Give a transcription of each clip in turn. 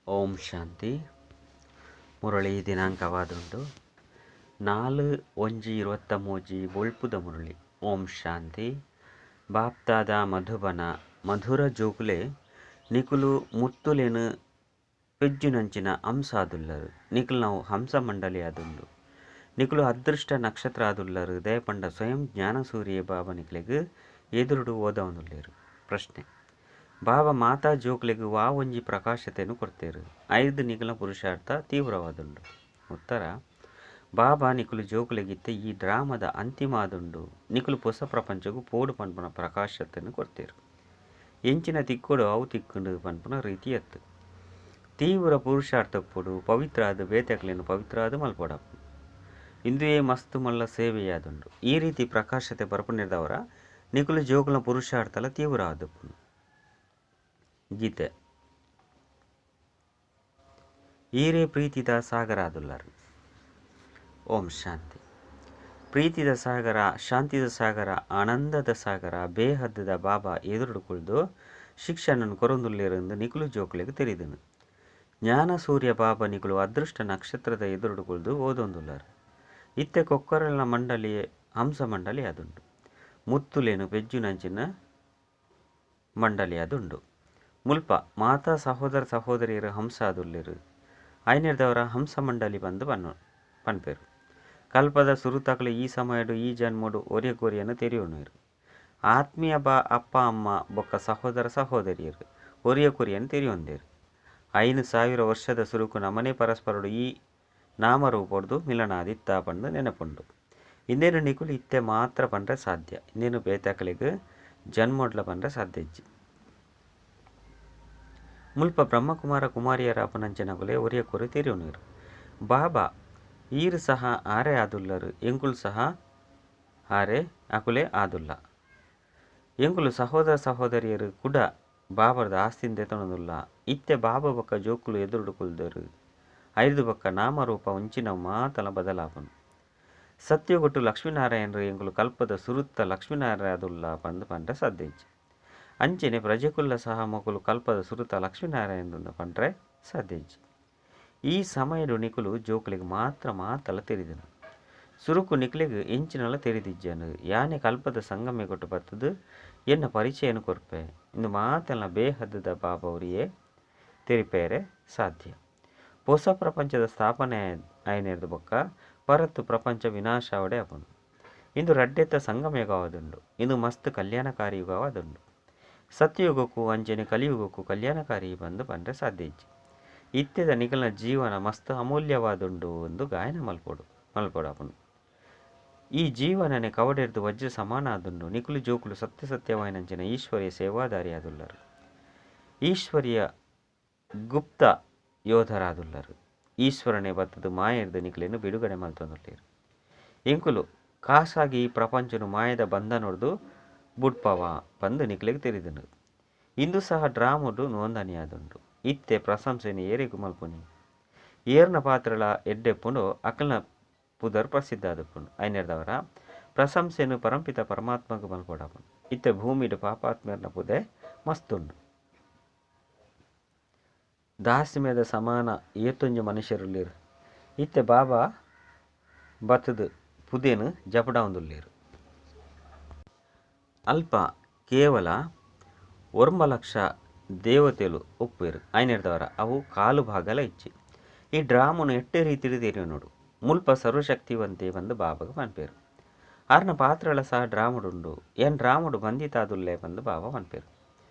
ಓಂ ಶಾಂತಿ. ಮುರಳಿ ದಿನಾಂಕವಾದುಂಡು 4/1/23 ಬೊಳ್ಪುದ ಮುರಳಿ. ಓಂ ಶಾಂತಿ. ಬಾಪ್ತಾದ ಮಧುಬನ ಮಧುರ ಜೋಕುಲೆ ನಿಕುಲು ಮುತ್ತುಲೇನು ಪೆಜ್ಜುನಂಚಿನ ಹಂಸಾದುಲ್ಲರು. ನಿಕುಲು ನಾವು ಹಂಸ ಮಂಡಲಿ ಆದುಂಡು. ನಿಕುಲು ಅದೃಷ್ಟ ನಕ್ಷತ್ರ ಆದುಲ್ಲರು. ದಯಪಂಡ ಸ್ವಯಂ ಜ್ಞಾನ ಸೂರ್ಯ ಬಾಬಾ ನಿಕಲೆಗ್ ಎದುರುಡು ಓದವನುಲ್ಲೇರು. ಪ್ರಶ್ನೆ: ಬಾಬಾ ಮಾತಾ ಜೋಕುಲೆಗ್ ವಾ ಒಂಜಿ ಪ್ರಕಾಶತೆನು ಕೊಡ್ತೇರು? 5 ನಿಕಲ ಪುರುಷಾರ್ಥ ತೀವ್ರವಾದುಂಡು. ಉತ್ತರ: ಬಾಬಾ ನಿಕುಲು ಜೋಕುಲೆಗಿತ್ತೆ ಈ ಡ್ರಾಮದ ಅಂತಿಮ ಆದುಂಡು. ನಿಕುಲು ಪೊಸ ಪ್ರಪಂಚಗು ಪೋಡು ಪನ್ಪುನ ಪ್ರಕಾಶತೆನು ಕೊಡ್ತೇರು. ಎಂಚಿನ ತಿಕ್ಕೋಡು ಅವು ತಿಕ್ಕುಂಡು ಪನ್ಪುನ ರೀತಿಯತ್ತು. ತೀವ್ರ ಪುರುಷಾರ್ಥ ಪೋಡು ಪವಿತ್ರ ಆದ ಬೇತೆಕ್ಲೇನು ಪವಿತ್ರ ಆದ ಮಲ್ಪೋಡಪ್ಪು. ಇಂದುಯೇ ಮಸ್ತು ಮಲ್ಲ ಸೇವೆಯಾದುಂಡು. ಈ ರೀತಿ ಪ್ರಕಾಶತೆ ಬರ್ಪುನಿರ್ದವರ ನಿಕುಲು ಜೋಕುಲ ಪುರುಷಾರ್ಥಲ ತೀವ್ರ ಆದಪ್ಪುನು. ಗೀತೆ ಈರೇ ಪ್ರೀತಿದ ಸಾಗರ ಆದುಲ್ಲರು. ಓಂ ಶಾಂತಿ. ಪ್ರೀತಿದ ಸಾಗರ, ಶಾಂತಿದ ಸಾಗರ, ಆನಂದದ ಸಾಗರ, ಬೇಹದ್ದದ ಬಾಬಾ ಎದುರುಡುಕೊಳ್ದು ಶಿಕ್ಷಣನ್ನು ಕೊರೊಂದುಲ್ಲೇರೆಂದು ನಿಕುಲು ಜೋಕುಲೆಗ್ ತೆರಿದನು. ಜ್ಞಾನ ಸೂರ್ಯ ಬಾಬಾ ನಿಕುಲು ಅದೃಷ್ಟ ನಕ್ಷತ್ರದ ಎದುರುಡುಕೊಳ್ದು ಓದೊಂದುಲ್ಲರು. ಇತ್ತೆ ಕೊಕ್ಕರಲ ಮಂಡಲಿ ಹಂಸ ಮಂಡಲಿ ಆದುಂಡು. ಮುತ್ತುಲೇನು ಪೆಜ್ಜುನಂಚಿನ ಮಂಡಲಿ ಆದುಂಡು. ಮುಲ್ಪ ಮಾತಾ ಸಹೋದರ ಸಹೋದರಿಯರು ಹಂಸ ಆದುಲ್ಲೇರು. ಐನೇರ್ದವರ ಹಂಸ ಮಂಡಲಿ ಬಂದು ಪನ್ಪೇರು. ಕಲ್ಪದ ಸುರುತಕಲು ಈ ಸಮಯಡು ಈ ಜನ್ಮಡು ಒರಿಯ ಕೊರಿಯನ್ನು ತೆರೆಯೋಣರು. ಆತ್ಮೀಯ ಬಾ ಅಪ್ಪ ಅಮ್ಮ ಬೊಕ್ಕ ಸಹೋದರ ಸಹೋದರಿಯರು ಒರಿಯ ಕೊರಿಯನ್ನು ತೆರೆಯೊಂದೇರು. 5000 ವರ್ಷದ ಸುರುಕು ನಮನೆ ಪರಸ್ಪರಡು ಈ ನಾಮರೂಪಡ್ದು ಮಿಲನಾದಿತ್ತ ಪಂದು ನೆನಪುಂಡು. ಇಂದೇನು ನಿಕುಲು ಇತ್ತೆ ಮಾತ್ರ ಪಂಡ್ರೆ ಸಾಧ್ಯ. ಇನ್ನೇನು ಬೇತಕಲಿಗೆ ಜನ್ಮೊಡ್ಲ ಪಂಡ್ರೆ ಸಾಧ್ಯ ಇಜ್ಜಿ. ಮುಲ್ಪ ಬ್ರಹ್ಮಕುಮಾರ ಕುಮಾರಿಯರ ಅಪನಂಚನಗುಲೆ ಒರಿಯ ಕೊರಿ ತೆರೆಯೋಣರು. ಬಾಬಾ ಈರು ಸಹ ಆರೆ ಆದುಲ್ಲರು, ಎಂಕುಲು ಸಹ ಆರೆ ಅಕುಲೆ ಆದುಲ್ಲ. ಎಂಕುಲು ಸಹೋದರ ಸಹೋದರಿಯರು ಕೂಡ ಬಾಬರದ ಆಸ್ತಿಂದ ಎತ್ತೊಣದುಲ್ಲ. ಇತ್ತೆ ಬಾಬಾ ಬೊಕ್ಕ ಜೋಕುಲು ಎದುರುಡುಕೊಳ್ದರು. 5 ಬೊಕ್ಕ ನಾಮರೂಪ ಉಂಚಿನ ಮಾತಲ ಬದಲಾಪನು. ಸತ್ಯಗೊಟ್ಟು ಲಕ್ಷ್ಮೀನಾರಾಯಣರು ಎಂಕುಲು ಕಲ್ಪದ ಸುರುತ್ತ ಲಕ್ಷ್ಮೀನಾರಾಯಣದುಲ್ಲ ಪಂದು ಪಂಡ್ರೆ ಸಾಧ್ಯ ಇಜ್ಜಿ. ಅಂಚನೆ ಪ್ರಜೆಕುಲ್ಲ ಸಹ ಮೊಕುಲು ಕಲ್ಪದ ಸುರುತ್ತ ಲಕ್ಷ್ಮೀನಾರಾಯಣರು ಪಂಡ್ರೆ ಸಾಧ್ಯ ಇಜ್ಜಿ. ಈ ಸಮಯಡು ನಿಕುಲು ಜೋಕುಲಿಗೆ ಮಾತ್ರ ಮಾತಲ ತೆರಿದನು. ಸುರುಕು ನಿಕುಲಿಗೆ ಎಂಚಿನಲ ತೆರಿದಿಜ್ಜನು. ಯಾನೆ ಕಲ್ಪದ ಸಂಗಮೆ ಕೊಟ್ಟು ಬತ್ತದು ಎನ್ನ ಪರಿಚಯನು ಕೊರ್ಪೆ ಇಂದು ಮಾತೆಲ್ಲ ಬೇಹದ್ದದ ಬಾಬಾ ಅವರಿಯೇ ತೆರಿಪೇರೆ ಸಾಧ್ಯ. ಹೊಸ ಪ್ರಪಂಚದ ಸ್ಥಾಪನೆ ಆಯನೇರ್ದು ಬೊಕ್ಕ ಪರತ್ತು ಪ್ರಪಂಚ ವಿನಾಶಾವಡೆ ಅಪನು. ಇಂದು ರಡ್ಡೆತ್ತ ಸಂಗಮಯುಗವಾದುಂಡು. ಇಂದು ಮಸ್ತ್ ಕಲ್ಯಾಣಕಾರಿ ಯುಗವಾದುಂಡು. ಸತ್ಯಯುಗಕ್ಕೂ ಅಂಚನೆ ಕಲಿಯುಗಕ್ಕೂ ಕಲ್ಯಾಣಕಾರಿ ಬಂದು ಪಂಡ್ರೆ ಸಾಧ್ಯ ಇಜ್ಜಿ. ಇತ್ತೆದ ನಿಕಲ್ನ ಜೀವನ ಮಸ್ತ್ ಅಮೂಲ್ಯವಾದುಂಡು ಎಂದು ಗಾಯನ ಮಲ್ಪೊಡಾಪುನು. ಈ ಜೀವನನೆ ಕವಡೆರ್ದು ವಜ್ರ ಸಮಾನ ಆದುಂಡು. ನಿಕುಲು ಜೋಕುಲು ಸತ್ಯ ಸತ್ಯವಾಯಿನಂಚಿನ ಈಶ್ವರಿಯ ಸೇವಾದಾರಿ ಆದುಲ್ಲರು. ಈಶ್ವರಿಯ ಗುಪ್ತ ಯೋಧರಾದುಲ್ಲರು. ಈಶ್ವರನೇ ಬತ್ತದು ಮಾಯೆರ್ದು ನಿಕುಲೇನು ಬಿಡುಗಡೆ ಮಲ್ತೊಂದುಲ್ಲೇರು. ಎಂಕುಲು ಖಾಸಾಗಿ ಈ ಪ್ರಪಂಚನು ಮಾಯದ ಬಂಧನೊಡ್ದು ಬುಡ್ಪವ ಪಂದು ನಿಕುಲೆಗ್ ತೆರಿದನು. ಇಂದು ಸಹ ಡ್ರಾಮುಡು ನೋಂದಣಿಯಾದುಂಡು. ಇತ್ತೆ ಪ್ರಶಂಸೆನೆ ಏರೆಗು ಮಲ್ಪುನಿ. ಏರ್ನ ಪಾತ್ರಲ ಎಡ್ಡೆಪ್ಪುಂಡು ಅಕಲ್ನ ಪುದರ್ ಪ್ರಸಿದ್ಧ ಆದಪ್ಪುಂಡು. ಐನೇರ್ದವರ ಪ್ರಶಂಸೆನು ಪರಂಪಿತ ಪರಮಾತ್ಮಗ ಮಲ್ಪೊಡಾಪುಂಡು. ಇತ್ತೆ ಭೂಮಿಡು ಪಾಪಾತ್ಮೇರ್ನ ಪುದೆ ಮಸ್ತುಂಡು. ದಾಸಿಮೇದ ಸಮಾನ ಏತೊಂಜಿ ಮನುಷ್ಯರುಲ್ಲೇರು. ಇತ್ತೆ ಬಾಬಾ ಬತ್ತದು ಪುದೇನು ಜಪಡಾವುಂದುಲ್ಲೇರು. ಅಲ್ಪ ಕೇವಲ 9 ಲಕ್ಷ ದೇವತೆಲು ಒಪ್ಪುವೆರು. ಐನೇರ್ದವರ ಅವು ಕಾಲು ಭಾಗಲ ಇಚ್ಚಿ. ಈ ಡ್ರಾಮನು ಎಟ್ಟೆ ರೀತಿಡು ತೆರಿಯೋನೋಡು. ಮುಲ್ಪ ಸರ್ವಶಕ್ತಿವಂತೆ ಬಂದು ಬಾಬಾಗ ಪನ್ಪೇರು. ಆರ್ನ ಪಾತ್ರಗಳ ಸಹ ಡ್ರಾಮುಡುಂಡು. ಏನ್ ಡ್ರಾಮುಡು ಬಂದಿತಾದುಲ್ಲೆ ಬಂದು ಬಾಬಾ ಪನ್ಪೇರು.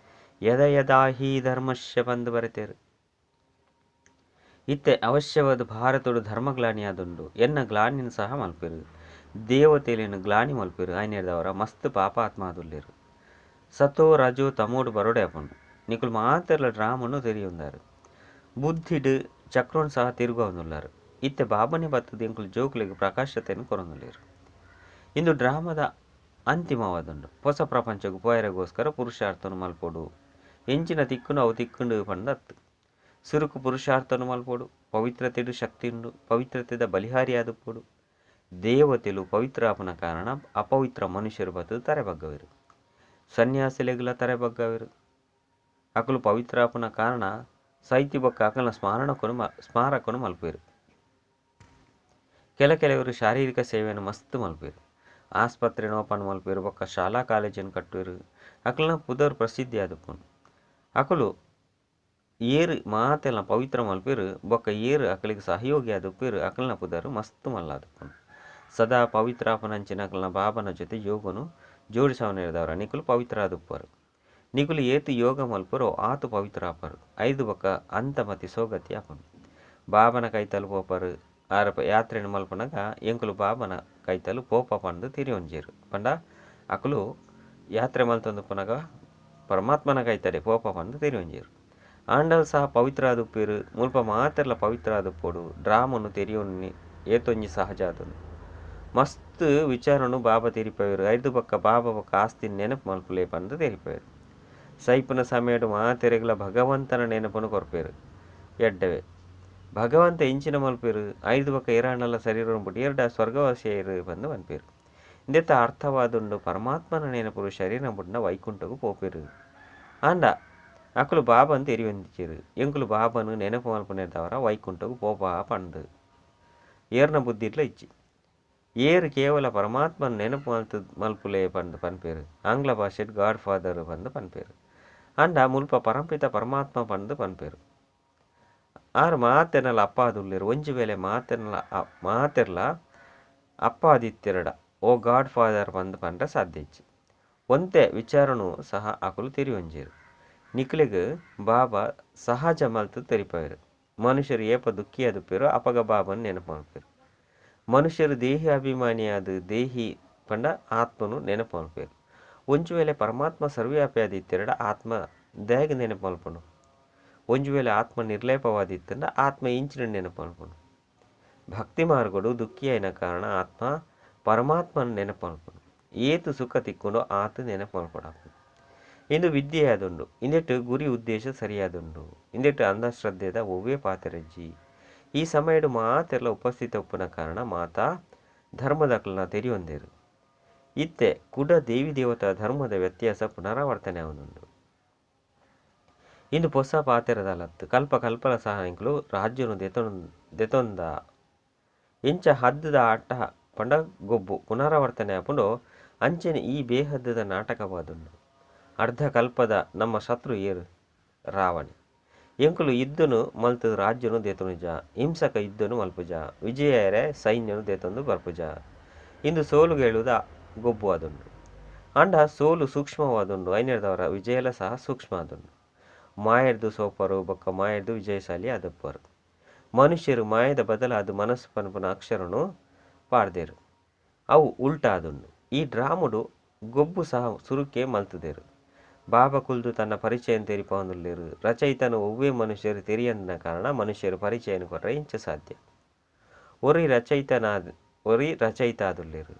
ಯದ ಯದಾ ಹಿ ಧರ್ಮಸ್ಯ ಬಂದು ಬರೆತೇರು. ಇತ್ತೆ ಅವಶ್ಯವಾದ ಭಾರತಡು ಧರ್ಮ ಗ್ಲಾನಿಯಾದುಂಡು. ಎನ್ನ ಗ್ಲಾನಿನ ಸಹ ಮಲ್ಪೇರು. ದೇವತೆಲೇನು ಗ್ಲಾನಿ ಮಲ್ಪೇರು. ಐನೇರ್ದವರ ಮಸ್ತ್ ಪಾಪಾತ್ಮ ಆದುಲ್ಲೇರು. ಸತೋ ರಜೋ ತಮೋಡು ಬರೋಡೆ ಅಪುಂಡು. ನಿಕುಲು ಮಾತೆರ್ಲ ಡ್ರಾಮನ್ನು ತೆರಿಯೊಂದಾರು. ಬುದ್ಧಿಡು ಚಕ್ರೋನ್ ಸಹ ತಿರುಗವನುಲ್ಲಾರು. ಇತ್ತೆ ಬಾಬನೆ ಬತ್ತದ ಎಂಕುಲು ಜೋಕುಲೆಗ್ ಪ್ರಕಾಶತೆಯನ್ನು ಕೊರೊಂದುಲ್ಲೇರು. ಇಂದು ಡ್ರಾಮದ ಅಂತಿಮವಾದುಂಡು. ಹೊಸ ಪ್ರಪಂಚಗು ಪೋಯರೆಗೋಸ್ಕರ ಪುರುಷಾರ್ಥನು ಮಲ್ಪೊಡು. ಎಂಚಿನ ತಿಕ್ಕುಂಡು ಅವು ತಿಕ್ಕುಂಡು ಪಂಡತ್ತು. ಸುರುಕು ಪುರುಷಾರ್ಥನು ಮಲ್ಪೊಡು. ಪವಿತ್ರತೆಡು ಶಕ್ತಿ ಉಂಡು. ಪವಿತ್ರತೆದ ಬಲಿಹಾರಿ ಆದುಪ್ಪೊಡು. ದೇವತೆಲು ಪವಿತ್ರ ಆಪುನ ಕಾರಣ ಅಪವಿತ್ರ ಮನುಷ್ಯರು ಬತ್ತದು ತರೆ ಬಗ್ಗವೆರು. ಸನ್ಯಾಸಿಲೆಗ್ಲ ತರೆ ಬಗ್ಗವೆರು. ಅಕುಲು ಪವಿತ್ರ ಆಪುನ ಕಾರಣ ಸೈತಿ ಬೊಕ್ಕ ಅಕಲ್ನ ಸ್ಮಾರಕನು ಮಲ್ಪೇರು. ಕೆಲವರು ಶಾರೀರಿಕ ಸೇವೆಯನ್ನು ಮಸ್ತ್ ಮಲ್ಪೇರು. ಆಸ್ಪತ್ರೆನ ಓಪನ್ ಮಲ್ಪೇರು ಬೊಕ್ಕ ಶಾಲಾ ಕಾಲೇಜನ್ನು ಕಟ್ಟುವೆರು. ಅಕಲ್ನ ಪುದರ್ ಪ್ರಸಿದ್ಧಿ ಆದುಪ್ಪುನು. ಅಕುಲು ಏರು ಮಾತೆಲ್ಲ ಪವಿತ್ರ ಮಲ್ಪೇರು ಬೊಕ್ಕ ಏರು ಅಕಲಿಗೆ ಸಹಯೋಗಿ ಆದುಪ್ಪೇರು. ಅಕಲ್ನ ಪುದರ್ ಮಸ್ತ್ ಮಲ್ಲಾದುಪ್ಪುನು. ಸದಾ ಪವಿತ್ರಾಪನಂಚಿನ ಅಕಲ್ನ ಬಾಬನ ಜೊತೆ ಯೋಗನು ಜೋಡಿಸವನಿರ್ದವರ ನಿಕುಲು ಪವಿತ್ರ ಆದುಪ್ಪರು. ನಿಕುಲು ಏತು ಯೋಗ ಮಲ್ಪರೋ ಆತು ಪವಿತ್ರ ಆಪರು. ಐದು ಬೊಕ್ಕ ಅಂತಮತಿ ಸೋಗತಿ ಆಪನು. ಬಾಬನ ಕೈತಲು ಪೋಪರು. ಆರ ಯಾತ್ರೆಯನ್ನು ಮಲ್ಪನಗ ಎಂಕುಲು ಬಾಬನ ಕೈತಲು ಪೋಪ ಪಂದು ತಿರಿಯೊಂಜೇರು. ಪಂಡ ಅಕುಲು ಯಾತ್ರೆ ಮಲ್ತೊಂದು ಪನಗ ಪರಮಾತ್ಮನ ಕೈತಡೆ ಪೋಪ ಪಂದು ತಿರಿಯೊಂಜೇರು. ಆಂಡಲ್ ಸಹ ಪವಿತ್ರ ಆದುಪ್ಪೇರು. ಮುಲ್ಪ ಮಾತೆರ್ಲ ಪವಿತ್ರ ಆದುಪ್ಪೋಡು. ಡ್ರಾಮನು ತೆರಿಯೊನ್ನಿ ಏತೊಂಜಿ ಸಹಜ ಆದುಂಡು. ಮಸ್ತ್ ವಿಚಾರನು ಬಾಬಾ ತೆರಿಪವೇರು. ಐದು ಬೊಕ್ಕ ಬಾಬಾ ಬೊಕ್ಕ ಆಸ್ತಿ ನೆನಪು ಮಲ್ಪುಲೆ ಪಂದು ತೆರಿಪವೇರು. ಸೈಪುನ ಸಮಯಡು ಮಾತೆರೆಗ್ಲ ಭಗವಂತನ ನೆನಪನ್ನು ಕೊರ್ಪೇರು. ಎಡ್ಡವೆ ಭಗವಂತ ಇಂಚಿನ ಮಲ್ಪೇರು. ಐದು ಬೊಕ್ಕ ಏರಾಂಡಲ ಶರೀರವನ್ನು ಬಿಟ್ಟು ಎರಡ ಸ್ವರ್ಗವಾಸಿಯರು ಬಂದು ಪನ್ಪೇರು. ಇಂದೆತ್ತ ಅರ್ಥವಾದುಂಡು ಪರಮಾತ್ಮನ ನೆನಪು ಶರೀರ ಬುಡ್ನ ವೈಕುಂಠಗೂ ಪೋಪೇರು. ಆಂಡ ಅಕುಲು ಬಾಬನ್ ತೆರಿಯೊಂದಿಚೇರು. ಎಂಕುಲು ಬಾಬನು ನೆನಪು ಮಲ್ಪುನೆದವರ ವೈಕುಂಠಗೂ ಪೋಪ ಪಂದು ಏರ್ನ ಬುದ್ಧಿಟ್ಲ ಇಚ್ಚಿ. ಏರು ಕೇವಲ ಪರಮಾತ್ಮನ ನೆನಪು ಮಲ್ಪುಲೆ ಪಂದು ಪನ್ಪೇರು. ಆಂಗ್ಲ ಭಾಷೆಡ್ ಗಾಡ್ ಫಾದರ್ ಪಂದು ಪನ್ಪೇರು. ಆಂಡ ಮುಲ್ಪ ಪರಂಪಿತ ಪರಮಾತ್ಮ ಪಂದು ಪನ್ಪೇರು. ಆರು ಮಾತೆರ್ನಲ ಅಪ್ಪ ಆದುಲ್ಲೇರು. ಒಂಜಿ ವೇಳೆ ಮಾತೆರ್ಲ ಅಪ್ಪ ಆದಿತ್ತೆರಡ ಓ ಗಾಡ್ ಫಾದರ್ ಪಂದು ಪಂಡ ಸಾಧ್ಯ ಇಜ್ಜಿ. ಒಂತೆ ವಿಚಾರನು ಸಹ ಅಕುಲು ತೆರಿಯೊಂಜೇರು. ನಿಕ್ಲೆಗ್ ಬಾಬಾ ಸಹಜ ಮಲ್ತು ತೆರಿಪವೇರು. ಮನುಷ್ಯರು ಏಪ ದುಃಖಿ ಆದುಪ್ಪೇರು ಅಪಗ ಬಾಬನ್ ನೆನಪು ಮಲ್ಪೇರು. ಮನುಷ್ಯರು ದೇಹಿ ಅಭಿಮಾನಿಯಾದ ದೇಹಿ ಪಂಡ ಆತ್ಮನು ನೆನಪು ಮಲ್ಪೇರು. ಒಂಜಿ ವೇಳೆ ಪರಮಾತ್ಮ ಸರ್ವ್ಯಾಪಿ ಆದಿತ್ತೆರಡ ಆತ್ಮ ದಾಗ್ ನೆನಪು ಮಲ್ಪುಂಡು. ಒಂಜಿ ವೇಳೆ ಆತ್ಮ ನಿರ್ಲೇಪವಾದಿತ್ತಂಡ ಆತ್ಮ ಇಂಚಿನ ನೆನಪು ಮಲ್ಪುಂಡು. ಭಕ್ತಿ ಮಾರ್ಗಡು ದುಃಖಿಯಾಯಿನ ಕಾರಣ ಆತ್ಮ ಪರಮಾತ್ಮನ ನೆನಪು ಮಲ್ಪುಂಡು. ಏತು ಸುಖ ತಿಕ್ಕೊಂಡು ಆತ ನೆನಪು ಮಲ್ಪಡಾಪುಂಡು. ಇಂದು ವಿದ್ಯೆ ಆದುಂಡು. ಇಂದೆಟ್ಟು ಗುರಿ ಉದ್ದೇಶ ಸರಿಯಾದುಂಡು. ಇಂದೆಟ್ಟು ಅಂಧಶ್ರದ್ಧೆದ ಒವ್ವೇ ಪಾತೆರಜ್ಜಿ. ಈ ಸಮಯಡು ಮಾತೆರ್ಲ ಉಪಸ್ಥಿತ ಉಪ್ಪುನ ಕಾರಣ ಮಾತಾ ಧರ್ಮದಕಲ್ನ ತೆರಿಯೊಂದೇರು. ಇತ್ತೆ ಕುಡ ದೇವಿ ದೇವತಾ ಧರ್ಮದ ವ್ಯತ್ಯಾಸ ಪುನರಾವರ್ತನೆ ಆವೊಂದುಂಡು. ಇಂದು ಪೊಸ ಪಾತೆರದಲತ್ತು ಕಲ್ಪ ಕಲ್ಪಲ ಸಹ ಎಂಕುಲು ರಾಜ್ಯನು ದೆತೊಂದ ಇಂಚ ಹದ್ದದ ಆಟ ಪಂಡ ಗೊಬ್ಬು ಪುನರಾವರ್ತನೆ ಆಪುಂಡು. ಅಂಚನೆ ಈ ಬೇಹದ್ದದ ನಾಟಕವಾದುಂಡು. ಅರ್ಧ ಕಲ್ಪದ ನಮ್ಮ ಶತ್ರು ಏರು ರಾವಣೆ. ಎಂಕುಲು ಯುದ್ಧನು ಮಲ್ತು ರಾಜ್ಯನು ದೇತೊನುಜ. ಹಿಂಸಕ ಯುದ್ಧನು ಮಲ್ಪುಜ. ವಿಜಯರೇ ಸೈನ್ಯನು ದೇತೊಂದು ಬರ್ಪುಜ. ಇಂದು ಸೋಲುಗೇಳುವುದ ಗೊಬ್ಬು ಆದುಂಡು. ಆಂಡ ಸೋಲು ಸೂಕ್ಷ್ಮವಾದುಂಡು. ಐನೆರ್ದವರ ವಿಜಯಲ ಸಹ ಸೂಕ್ಷ್ಮ ಆದುಂಡು. ಮಾಯರ್ದು ಸೋಪರು ಬೊಕ್ಕ ಮಾಯರ್ದು ವಿಜಯಶಾಲಿ ಆದಪ್ಪರು. ಮನುಷ್ಯರು ಮಾಯದ ಬದಲಾದ ಮನಸ್ಸು ಪನ್ಪುನ ಅಕ್ಷರನು ಪಾಡ್ದೇರು. ಅವು ಉಲ್ಟಾದುಂಡು. ಈ ಡ್ರಾಮುಡು ಗೊಬ್ಬು ಸಹ ಸುರುಕೆ ಮಲ್ತುದೇರು. ಬಾಬಾ ಕುಲ್ದು ತನ್ನ ಪರಿಚಯ ತೆರಿಪವೊಂದುಲ್ಲೆರು. ರಚಯಿತನು ಒವ್ವೇ ಮನುಷ್ಯರು ತೆರಿಯಂದಿನ ಕಾರಣ ಮನುಷ್ಯರು ಪರಿಚಯನ ಕೊರ್ರೆ ಇಂಚ ಸಾಧ್ಯ. ಒರಿ ರಚಯಿತ ಆದುಲ್ಲೆರು.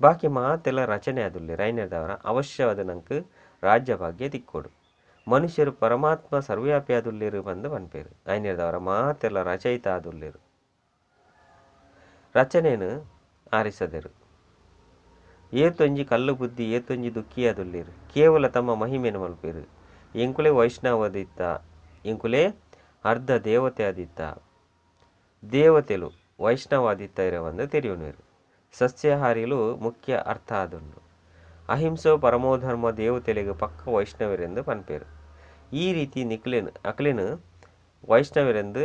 ಬಾಕಿ ಮಾತೆಲ್ಲ ರಚನೆ ಆದುಲ್ಲೆರು. ಐನೆರ್ದವರ ಅವಶ್ಯವಾದ ನಂಕ್ ರಾಜ್ಯಭಾಗ್ಯ ತಿಕ್ಕೋಡು. ಮನುಷ್ಯರು ಪರಮಾತ್ಮ ಸರ್ವ್ಯಾಪಿ ಆದುಲ್ಲೆರು ಪಂದು ಪನ್ಪೇರು. ಐನೆರ್ದವರ ಮಾತೆಲ್ಲ ರಚಯಿತ ಆದುಲ್ಲೆರು. ರಚನೆಯನ್ನು ಆರಿಸದೆರು. ಏತೊಂಜಿ ಕಲ್ಲು ಬುದ್ಧಿ ಏತೊಂಜಿ ದುಃಖಿಯಾದುಲ್ಲೆರು. ಕೇವಲ ತಮ್ಮ ಮಹಿಮೆಯನ್ನು ಮಲ್ಪೇರು. ಎಂಕುಲೇ ವೈಷ್ಣವದಿತ್ತ, ಎಂಕುಲೇ ಅರ್ಧ ದೇವತೆ ಆದಿತ್ತ, ದೇವತೆಲು ವೈಷ್ಣವಾದಿತ್ತ ಇರವಂದು ತೆರಿಯುನೇರು. ಸಸ್ಯಾಹಾರಿಲು ಮುಖ್ಯ ಅರ್ಥ ಆದುಂಡು. ಅಹಿಂಸೋ ಪರಮೋಧರ್ಮ ದೇವತೆಲೆಗ್ ಪಕ್ಕ ವೈಷ್ಣವರೆಂದು ಪನ್ಪೇರು. ಈ ರೀತಿ ನಿಕ್ಲೆನ್ ಅಕ್ಲೆನ್ ವೈಷ್ಣವರೆಂದು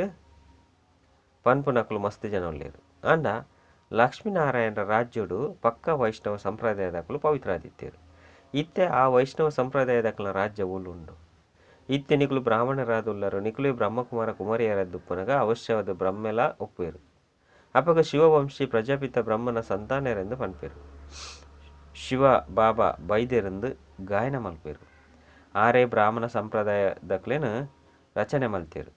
ಪನ್ಪುನಕುಲು ಮಸ್ತ್ ಜನ ಉಲ್ಲೆರ್. ಆಂಡ ಲಕ್ಷ್ಮೀನಾರಾಯಣರ ರಾಜ್ಯಡು ಪಕ್ಕ ವೈಷ್ಣವ ಸಂಪ್ರದಾಯದಕುಲು ಪವಿತ್ರಾದಿತ್ತೆರು. ಇತ್ತೆ ಆ ವೈಷ್ಣವ ಸಂಪ್ರದಾಯದಕುಲ ರಾಜ್ಯ ಉಂಡು. ಇತ್ತೆ ನಿಕುಲು ಬ್ರಾಹ್ಮಣರಾದುಲ್ಲರು. ನಿಕುಲೇ ಬ್ರಹ್ಮಕುಮಾರ ಕುಮಾರಿಯರದುಪ್ಪುನಗ ಅವಶ್ಯವಾದ ಬ್ರಹ್ಮೆಲ ಒಪ್ಪುವೆರು. ಅಪಗ ಶಿವವಂಶಿ ಪ್ರಜಾಪಿತ ಬ್ರಹ್ಮನ ಸಂತಾನರೆಂದು ಪನ್ಪೇರು. ಶಿವ ಬಾಬಾ ಬೈದೆರೆಂದು ಗಾಯನ ಮಲ್ಪೇರು. ಆರೇ ಬ್ರಾಹ್ಮಣ ಸಂಪ್ರದಾಯದಕ್ಲೆನ್ ರಚನೆ ಮಲ್ತೇರು.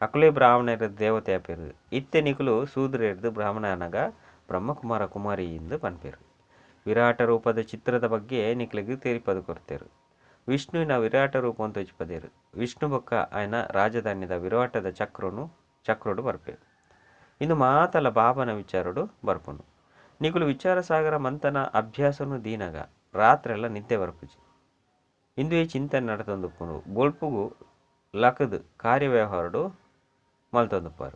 ಅಕುಲೇ ಬ್ರಾಹ್ಮಣರ ದೇವತೆ ಆಪೇರು. ಇತ್ತೆ ನಿಕುಲು ಶೂದ್ರೆರ್ದು ಬ್ರಾಹ್ಮಣನಾಗ ಬ್ರಹ್ಮಕುಮಾರ ಕುಮಾರಿ ಎಂದು ಪನ್ಪೇರು. ವಿರಾಟ ರೂಪದ ಚಿತ್ರದ ಬಗ್ಗೆ ನಿಕ್ಲೆಗ್ ತೆರಿಪದು ಕೊರ್ತೇರು. ವಿಷ್ಣುವಿನ ವಿರಾಟ ರೂಪ ಅಂತ ತೋಜಿಪದೇರು. ವಿಷ್ಣು ಬೊಕ್ಕ ಆಯನ ರಾಜಧಾನಿದ ವಿರಾಟದ ಚಕ್ರೋಡು ಬರ್ಪೇರು. ಇಂದು ಮಾತಲ ಬಾಬನ ವಿಚಾರಡು ಬರ್ಪುನು. ನಿಕುಲು ವಿಚಾರ ಸಾಗರ ಮಂಥನ ಅಭ್ಯಾಸನು ದೀನಗ ರಾತ್ರೆಲ್ಲ ನಿದ್ದೆ ಬರ್ಪುಜಿ. ಇಂದುವೇ ಚಿಂತನೆ ನಡತೊಂದುಪ್ಪುನು. ಬೊಲ್ಪುಗು ಲಕ್ದ್ ಕಾರ್ಯವ್ಯವಹಾರೊಡು ಮಲ್ತೊಂದುಪ್ಪರ್.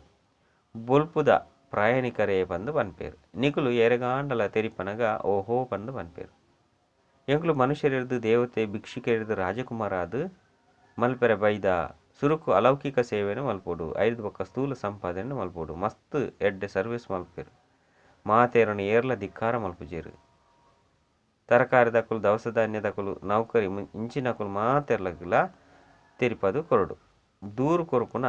ಬೊಲ್ಪುದ ಪ್ರಯಾಣಿಕರೇ ಪಂದ್ ಪನ್ಪೆರ್. ನಿಕುಲು ಏರೆಗಾಂಡಲ ತೆರಿಪನಗ ಓಹೋ ಪಂದ್ ಪನ್ಪೆರ್. ಎಂಕುಲು ಮನುಷ್ಯರೆರ್ದ್ ದೇವತೆ, ಭಿಕ್ಷುಕೆರೆರ್ದ್ ರಾಜಕುಮಾರ ಆದ್ ಮಲ್ಪೆರೆ ಬೈದ. ಸುರುಕು ಅಲೌಕಿಕ ಸೇವೆನ್ ಮಲ್ಪೊಡು. ಐರ್ದ್ ಬೊಕ್ಕ ಸ್ಥೂಲ ಸಂಪಾದನೆನ್ ಮಲ್ಪೊಡು. ಮಸ್ತ್ ಎಡ್ಡೆ ಸರ್ವಿಸ್ ಮಲ್ಪುವೆರ್. ಮಾತೆರೆನ್ ಏರ್ಲ ಧಿಕ್ಕಾರ ಮಲ್ಪುಜೆರ್. ತರಕಾರಿದಕುಲು, ದವಸ ಧಾನ್ಯದಕುಲು, ನೌಕರಿ ಇಂಚಿನಕುಲು ಮಾತೆರ್ಲಗ್ಲಾ ತೆರಿಪಾದ್ ಕೊರೊಡು. ದೂರು ಕೊರ್ಪುನ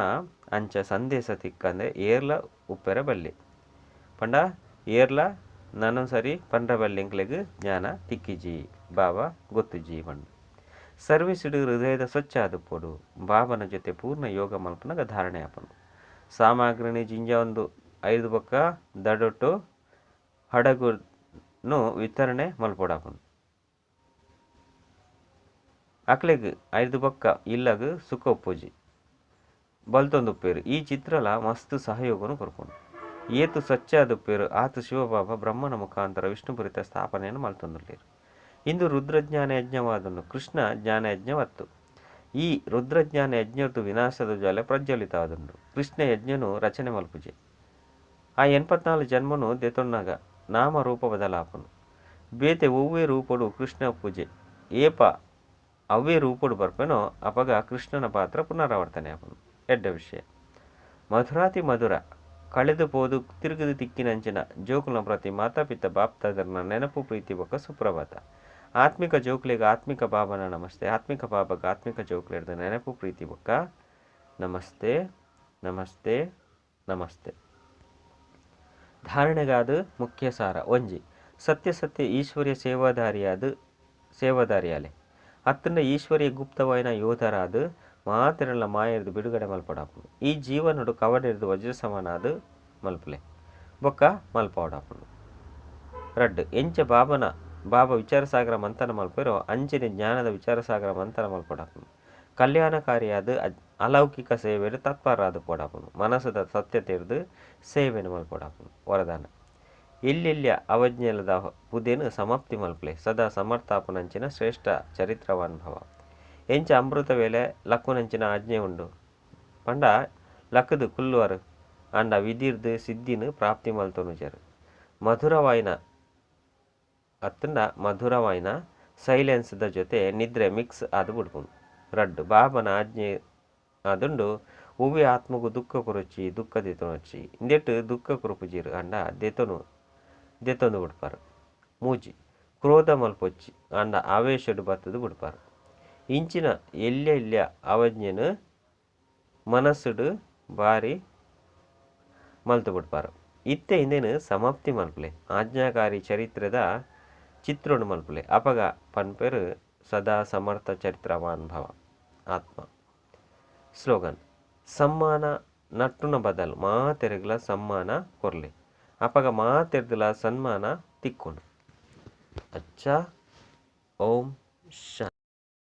ಅಂಚ ಸಂದೇಶ ತಿಕ್ಕಂದೆ ಏರ್ಲ ಉಪ್ಪೆರೆ ಬಲ್ಲಿ. ಪಂಡ ಏರ್ಲ ನನೊಂಸರಿ ಪಂಡ್ರೆ ಬಲ್ಲಿ ಎಂಕ್ಲೆಗ್ ಜ್ಞಾನ ತಿಕ್ಕಿಜಿ ಬಾಬಾ ಗೊತ್ತುಜಿ ಪಂದ್. ಸರ್ವಿಸ್ಡ್ ಹೃದಯದ ಸ್ವಚ್ಛ ಆದುಪ್ಪೊಡು. ಬಾಬನ ಜೊತೆ ಪೂರ್ಣ ಯೋಗ ಮಲ್ಪುನಗ ಧಾರಣೆ ಆಪುಂಡು. ಸಾಮಗ್ರಿನ್ ಜಿಂಜಾವೊಂದು ಐರ್ದ್ ಬೊಕ್ಕ ದಡೊಟ್ಟು ಹಡಗುನು ವಿತರಣೆ ಮಲ್ಪೊಡಾಪುಂಡು. ಅಕ್ಲೆಗ್ ಐರ್ದ್ ಬೊಕ್ಕ ಇಲ್ಲಗ್ ಸುಖ ಉಪ್ಪುಜಿ. ಬಲ್ತೊಂದುಪ್ಪೆರ್. ಈ ಚಿತ್ರಲ ಮಸ್ತ್ ಸಹಯೋಗನ್ ಕೊರ್ಪುಂಡು. ಏತ್ ಸ್ವಚ್ಛ ಆದುಪ್ಪೆರ್ ಆತ್ ಶಿವಬಾಬಾ ಬ್ರಹ್ಮನ ಮುಖಾಂತರ ವಿಷ್ಣುಪುರಿತ ಸ್ಥಾಪನೆಯನ್ನು ಮಲ್ತೊಂದುಲ್ಲೆರ್. ಇಂದು ರುದ್ರಜ್ಞಾನ ಯಜ್ಞವಾದುಂಡು. ಕೃಷ್ಣ ಜ್ಞಾನಯಜ್ಞವತ್ತು. ಈ ರುದ್ರಜ್ಞಾನ ಯಜ್ಞರ್ದು ವಿನಾಶದ ಜ್ವಾಲೆ ಪ್ರಜ್ವಲಿತ ಆದುಂಡು. ಕೃಷ್ಣ ಯಜ್ಞನು ರಚನೆ ಮಲ್ಪುಜೆ. ಆ 84 ಜನ್ಮನು ದೆತೊನ್ನಗ ನಾಮ ರೂಪ ಬದಲಾಪುಂಡು. ಬೇತೆ ಒವ್ವೇ ರೂಪೊಡು ಕೃಷ್ಣ ಪೂಜೆ ಏಪ ಅವ್ವೇ ರೂಪೊಡು ಬರ್ಪೆನೋ ಅಪಗ ಕೃಷ್ಣನ ಪಾತ್ರ ಪುನರಾವರ್ತನೆ ಆಪುಂಡು. ಎಡ್ಡೆ ವಿಷಯ. ಮಧುರಾತಿ ಮಧುರ ಕಳೆದು ಪೋದು ತಿರುಗುದು ತಿಕ್ಕಿನಂಚಿನ ಜೋಕುಲ್ನ ಪ್ರತಿ ಮಾತಾಪಿತ ಬಾಪ್ದಾದರ್ನ ನೆನಪು ಪ್ರೀತಿ ಬೊಕ್ಕ ಸುಪ್ರಭಾತ. ಆತ್ಮಿಕ ಜೋಕ್ಲೆಗ್ ಆತ್ಮಿಕ ಬಾಬನ ನಮಸ್ತೆ. ಆತ್ಮಿಕ ಬಾಬಗ್ ಆತ್ಮಿಕ ಜೋಕ್ಲೆರ್ದ್ ನೆನಪು ಪ್ರೀತಿ ಬೊಕ್ಕ ನಮಸ್ತೆ ನಮಸ್ತೆ ನಮಸ್ತೆ. ಧಾರಣೆಗಾದ್ ಮುಖ್ಯ ಸಾರ. ಒಂಜಿ. ಸತ್ಯ ಸತ್ಯ ಈಶ್ವರ್ಯ ಸೇವಾಧಾರಿಯಾದ್ ಸೇವಾಧಾರಿಯಾಲೆ. ಅತ್ತಂಡ ಈಶ್ವರ್ಯ ಗುಪ್ತವಾಯಿನ ಯೋಧರಾದ್ ಮಾತೆರೆನ್ಲ ಮಾಯೆರ್ದ್ ಬಿಡುಗಡೆ ಮಲ್ಪೊಡಾಪುಂಡು. ಈ ಜೀವನೊಡು ಕವಡೆರ್ದ್ ವಜ್ರ ಸಮಾನ ಆದ್ ಮಲ್ಪುಲೆ. ಬೊಕ್ಕ ಮಲ್ಪಾವೊಡಾಪುಂಡು. ರಡ್ಡ್. ಎಂಚ ಬಾಬನ ಬಾಬಾ ವಿಚಾರಸಾಗರ ಮಂಥನ ಮಲ್ಪುವೆರೋ ಅಂಚನೆ ಜ್ಞಾನದ ವಿಚಾರಸಾಗರ ಮಂಥನ ಮಲ್ಪೊಡಾಪುಂಡು. ಕಲ್ಯಾಣಕಾರಿಯಾದ್ ಅಲೌಕಿಕ ಸೇವೆಡ್ ತತ್ಪರಾದ್ ಪೋಡಾಪುಂಡು. ಮನಸ್ಸುದ ಸತ್ಯತೆರ್ದ್ ಸೇವೆನ್ ಮಲ್ಪೊಡಾಪುಂಡು. ವರದಾನ. ಎಲ್ಲೆಲ್ಯ ಅವಜ್ಞೆಲದ ಪುದೆನ್ ಸಮಾಪ್ತಿ ಮಲ್ಪುಲೆ. ಸದಾ ಸಮರ್ಥಾಪುನಂಚಿನ ಶ್ರೇಷ್ಠ ಚರಿತ್ರವಾನ್ ಭವ. ಎಂಚ ಅಮೃತ ವೇಳೆ ಲಕ್ಕುನಂಚಿನ ಆಜ್ಞೆ ಉಂಡು ಪಂಡ ಲಕ್ಕುದು ಕುಲ್ಲುವರು ಆಂಡ ವಿಧಿರ್ದ್ ಸಿದ್ಧಿನ್ ಪ್ರಾಪ್ತಿ ಮಲ್ತೊನುಜೆರ್. ಮಧುರವಾಯಿನ ಅತ್ತಂಡ ಮಧುರವಾಯಿನ ಸೈಲೆನ್ಸ್ದ ಜೊತೆ ನಿದ್ರೆ ಮಿಕ್ಸ್ ಆದ್ ಬುಡ್ಪುಂಡು. ರಡ್ಡ್. ಬಾಬನ ಆಜ್ಞೆ ಆದುಂಡು ಒವ್ವೇ ಆತ್ಮಗ್ ದುಃಖ ಕೊರೊಚ್ಚಿ ದುಃಖ ದೆತೊನೊಚ್ಚಿ. ಇಂದೆಟ್ ದುಃಖ ಕೊರ್ಪುಜೆರ್ ಆಂಡ ದೆತೊನು ದೆತೊಂದು ಬುಡ್ಪರ್. ಮೂಜಿ. ಕ್ರೋಧ ಮಲ್ಪೊಚ್ಚಿ ಆಂಡ ಆವೇಶಡ್ ಬತ್ತುದು ಬುಡ್ಪರ್. ಇಂಚಿನ ಎಲ್ಯ ಎಲ್ಯ ಅವಜ್ಞೆನ್ ಮನಸ್ಸುಡು ಬಾರಿ ಮಲ್ತ್ ಬುಡ್ಪರ್. ಇತ್ತೆ ಇಂದೆನ್ ಸಮಾಪ್ತಿ ಮಲ್ಪುಲೆ. ಆಜ್ಞಾಕಾರಿ ಚರಿತ್ರೆದ ಚಿತ್ರೊನು ಮಲ್ಪುಲೆ. ಅಪಗ ಪನ್ಪೆರ್ ಸದಾ ಸಮರ್ಥ ಚರಿತ್ರವಾನ್ ಭವ ಆತ್ಮ. ಸ್ಲೋಗನ್. ಸಮ್ಮಾನ ನಟ್ಟುನ ಬದಲ್ ಮಾತೆರೆಗ್ಲ ಸಮ್ಮಾನ ಕೊರ್ಲೆ. ಅಪಗ ಮಾತೆರ್ದಲ ಸನ್ಮಾನ ತಿಕ್ಕುಂಡು. ಅಚ್ಚಾ. ಓಂ ಶಾಂತಿ.